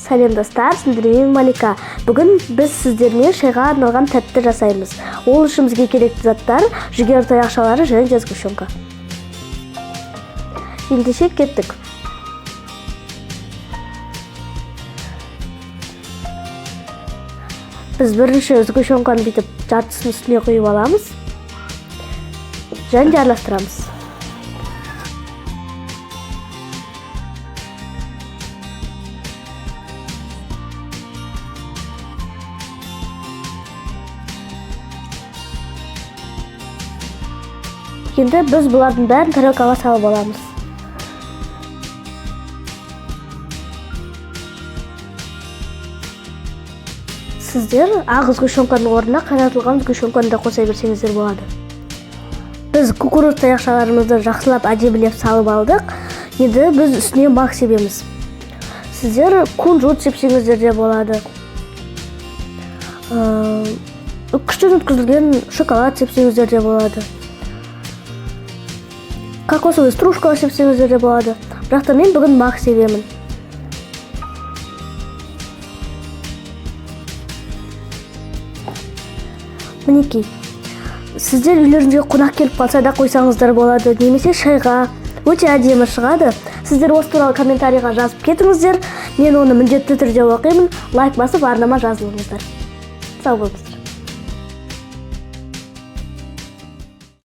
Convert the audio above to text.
Сәлем, достар! Сіздермен Малика. Бүгін біз сіздермен шайға арналған тәтті жасаймыз. Ол үшін бізге керекті заттар: жүгері таяқшалары және де сгущенка. Ендеше, кеттік. Біз бірінші сгущенканы бүйтіп жартысын үстіне құйып аламыз және де араластырамыз. Енді біз бұлардың бәрін тарелкаға салып аламыз. Сіздер ақ сгущенканың орнына қайнатылған сгущенканы да қоса берсеңіздер болады. Біз кукуруз таяқшаларымызды жақсылап, әдемілеп салып алдық. Енді біз үстіне мак себеміз. Сіздер кунжут сепсеңіздер де болады, күштен өткізілген шоколад сепсеңіздер де болады, кокосовый стружка сепсеңіздер де болады, бірақ та мен бүгін мак себемін. Мінекей, сіздер үйлеріңізге қонақ келіп қалса да қойсаңыздар болады немесе шайға өте әдемі шығады. Сіздер осы туралы комментарийға жазып кетіңіздер, мен оны міндетті түрде оқимын. Лайк басып, арнама жазылыңыздар. Сау болыңыздар!